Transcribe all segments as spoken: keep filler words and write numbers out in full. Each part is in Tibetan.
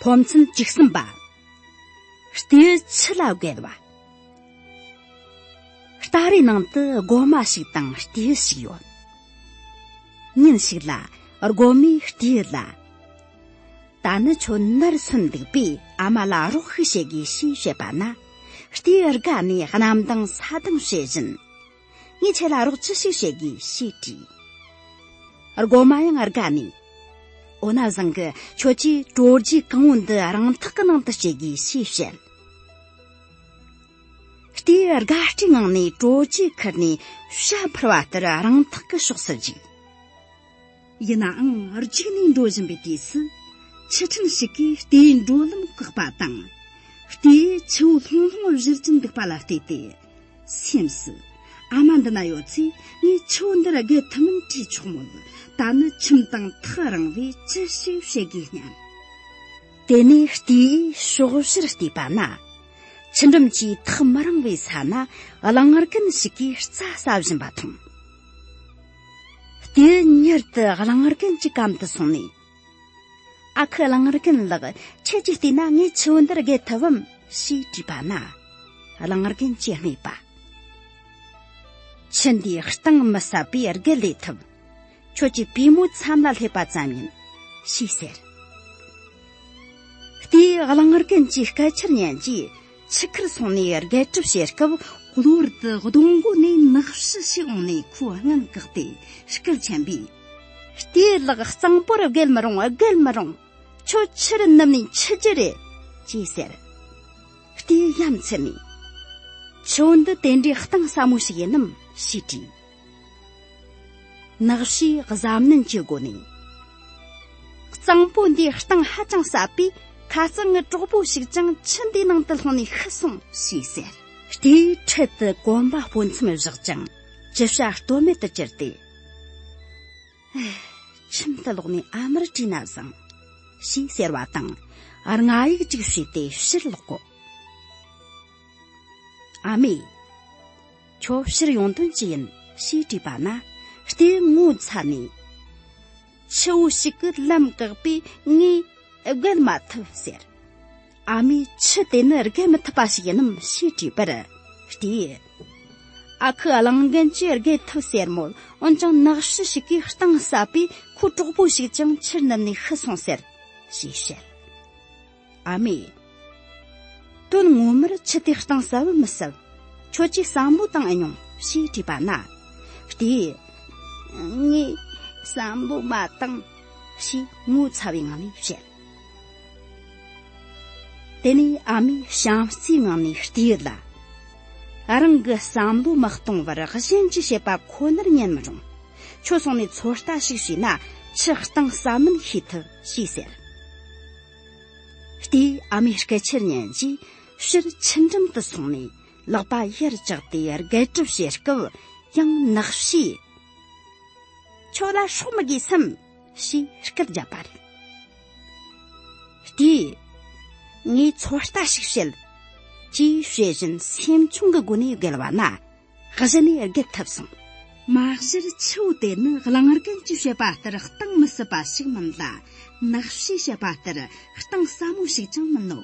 སློབ་ཚན་བཅུ་གསུམ་པ། ལྟེའུ་ཆུ་ལ་བརྒལ་བ། རྟ་རའི་ནང་དུ་སྒོ་མ་ཞིག་དང་ལྟེའུ་ཞིག་ཡོད། ཉིན་ཞིག་ལ་སྒོ་མོས་ལྟེའུ་ལ། ད་ནི་ཁྱོད་ནར་སོན་འདུག་པས་ཨ་མ་ལ་རོགས་ཤིག་བྱེད་དགོས་ཞེས་བཤད་པ་ན། ལྟེའུ་དགའ་ནས་གནམ་ལྡིང་ས་ལྡིང་བྱེད་བཞིན། ངས་ཁྱེད་ལ་རོགས་ཅི་ཞིག་བྱེད་དགོས་ཞེས་དྲིས། སྒོ་མ་ཡང་དགའ་ནས། འོ་ན་བཟང་གི། ཁྱོད་ཀྱིས་དྲོ་རྒྱའི་གང་བོ་འདི་རང་ཐག་གི་ནང་དུ་སྐྱེལ་དགོས་ཞེས་བཤད། ལྟེའུ་དགའ་སྤྲོའི་ངང་ནས་དྲོ་རྒྱའི་ཁུར་ནས་བྱ་འཕུར་བ་ལྟར་རང་ཐག་གི་ཕྱོགས་སུ་རྒྱུགས། ཡིན་ནའང་རྒྱུགས་ནས་འགྲོ་བཞིན་པའི་དུས་སུ། ཆུ་ཕྲན་ཞིག་གིས་ལྟེའུའི་འགྲོ་ལམ་བཀག་པ་དང་། ལྟེའུ་ཆུ་བོ་ལྷུང་ལྷུང་བཞུར་གྱིན་འདུག་པ་ལ་བལྟས་ཏེ། སེམས་སུ། ཨ་མ་འདི་ན་ཡོད་ཚེ་ངས་ཆུ་བོ་འདིར་བརྒལ་ཐུབ་མིན་དྲིས་ཆོག་མོད། ད་ནི་ཁྱིམ་དང་ཐག་རིང་བས་ཅི་ཞིག་བྱེད་དགོས་སྙམ། དེ་ནས་ལྟེའུས་ཕྱོགས་བཞིར་བལྟས་པ་ན། ཆུ་འགྲམ་གྱི་ཐག་མི་རིང་བའི་ས་ན་གླང་རྒན་ཞིག་གིས་རྩྭ་ཟ་བཞིན་པ་མཐོང་། ལྟེའུ་མྱུར་དུ་གླང་རྒན་གྱི་གམ་དུ་སོང་ནས། ཨ་ཁུ་གླང་རྒན་ལགས། ཁྱེད་ཀྱིས་བལྟས་ན་ངས་ཆུ་བོ་འདིར་བརྒལ་ཐུབ་བམ་ཞེས་དྲིས་པ་ན། གླང་རྒན་གྱིས་སྨྲས་པ། ཆུ་འདིའི་གཏིང་མི་ཟབ་པས་བརྒལ་ལས་ཐུབ། ཁྱོད་ཀྱི་པུས་མོ་མཚམས་ལ་སླེབས་པ་ཙམ་ཡིན། ཞེས་ཟེར། ལྟེའུ་གླང་རྒན་གྱི་སྐད་ཆར་ཉན་རྗེས། ཆུ་ཁར་སོང་ནས་བརྒལ་གྲབས་བྱེད་སྐབས། གློ་བུར་དུ་གདོང་མགོ་ནས་ནག་ཕྱི་ཞིག་འོངས་ནས་ཁོའི་སྔུན་བཀག་སྟེ་སྐད་ཆེན་པོས། ལྟེའུ་ལགས། གཙང་པོར་བརྒལ་མི་རུང་། བརྒལ་མི་རུང་། ཁྱོད་ཆུར་ནུབ་ནས་འཆི་རྒྱུ་རེད། ཅེས་ཟེར། ལྟེའུ་ཡ་མཚན་ནས། ཆུ་བོ་འདི་དེ་འདྲའི་གཏིང་ཟབ་མོ་ཞིག་ཡིན་ནམ་ཞེས་དྲིས། ནག་ཕྱིས་གཟབ་ནན་གྱི་སྒོ་ནས། གཙང་པོ་འདིའི་གཏིང་ཧ་ཅང་ཟབ་པས། ཁ་རྩང་ངའི་གྲོགས་པོ་ཞིག་ཀྱང་ཆུ་འདིའི་ནང་དུ་ལྷུང་ནས་ཤི་སོང་། ཞེས་ཟེར། ལྟེའུས་འཕྲལ་དུ་གོམ་པ་སྤོ་མཚམས་བཞག་ཅིང་ཅི་བྱ་གཏོལ་མེད་དུ་གྱུར་ཏེ། ཁྱིམ་དུ་ལོག་ནས་ཨ་མར་དྲིས་ན་བཟང་། ཞེས་ཟེར་བ་དང་། རྔ་ཡིག་ཅིག་བྱས་ཏེ་ཕྱིར་ལོག་གོ། ཨ་མས། ཁྱོད་ཕྱིར་ཡོང་དོན་ཅི་ཡིན་ཞེས་དྲིས་པ་ན། ལྟེའུ་ངོ་ཚ་ནས། ཆུ་བོ་ཞིག་གིས་ལམ་བཀག་པས་ངས་བརྒལ་མ་ཐུབ་ཟེར། ཨ་མས་ཆུ་དེ་ནི་བརྒལ་མི་ཐུབ་པ་ཞིག་ཡིན་ནམ་ཞེས་དྲིས་པར། ལྟེའུས། ཨ་ཁུ་གླང་རྒན་གྱིས་བརྒལ་ཐུབ་ཟེར་མོད། འོན་ཀྱང་ནག་ཕྱི་ཞིག་གིས་གཏིང་ཟབ་པས་ཁོའི་གྲོགས་པོ་ཞིག་ཀྱང་ཆུར་ནུབ་ནས་ཤི་སོང་ཟེར། ཞེས་བཤད། ཨ་མས། དོན་ངོ་མར་ཆུ་དེ་གཏིང་ཟབ་བམ་མི་ཟབ། ཁྱོད་ཀྱིས་བསམ་བློ་བཏང་ཨེ་མྱོང་ཞེས་དྲིས་པ་ན། ལྟེའུས། ངས་བསམ་བློ་མ་བཏང་། ཞེས་ངོ་ཚ་བའི་ངང་ནས་བཤད། དེ་ནས་ཨ་མས་བྱམས་བརྩེའི་ངང་ནས་ལྟེའུ་ལ། རང་གི་བསམ་བློ་མི་གཏོང་བར་གཞན་གྱིས་བཤད་པ་ཁོ་ནར་ཉན་མི་རུང་། ཁྱོད་སོང་ནས་ཚོད་ལྟ་ཞིག་བྱས་ན་ཆུ་གཏིང་ཟབ་མིན་ཤེས་ཐུབ་ཞེས་ཟེར། ལྟེའུས་ཨ་མའི་སྐད་ཆར་ཉན་རྗེས་ཕྱིར་ཆུ་འགྲམ་དུ་སོང་ནས་ལག་པ་ཡར་བཀྱགས་ཏེ་བརྒལ་གྲབས་བྱེད་སྐབས་ཡང་ནག་ཕྱིས། ཁྱོད་ལ་སྲོག་མི་དགོས་སམ། ཞེས་སྐད་བརྒྱབ་པ་རེད། ལྟེའུས། ངས་ཚོད་ལྟ་ཞིག་བྱེད། ཅེས་བྱེད་བཞིན་སེམས་ཆུང་གི་སྒོ་ནས་བརྒལ་བ་ན། གཞི་ནས་བརྒལ་ཐུབ་སོང་། མ་གཞིར་ཆུ་བོ་དེ་ནི་གླང་རྒན་གྱིས་བཤད་པ་ལྟར་གཏིང་མི་ཟབ་པ་ཞིག་མིན་ལ། ནག་ཕྱིས་བཤད་པ་ལྟར་གཏིང་ཟབ་མོ་ཞིག་ཀྱང་མིན་ནོ།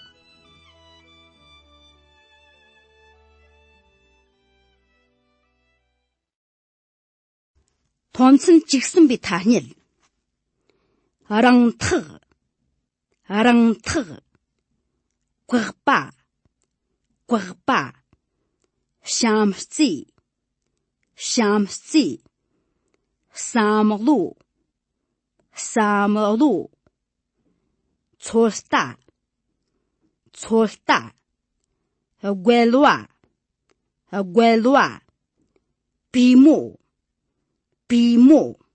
སློབ་ཚན་བཅུ་གསུམ་པའི་ཐ་སྙད། རང་ཐག་རང་ཐག་བཀག་པ། བཀག་པ། བྱམས་བརྩེ། བྱམས་བརྩེ། བསམ་བློ། བསམ་བློ། ཚོད་ལྟ། ཚོད་ལྟ། བརྒལ་བ། བརྒལ་བ། པུས་མོ། པུས་མོ།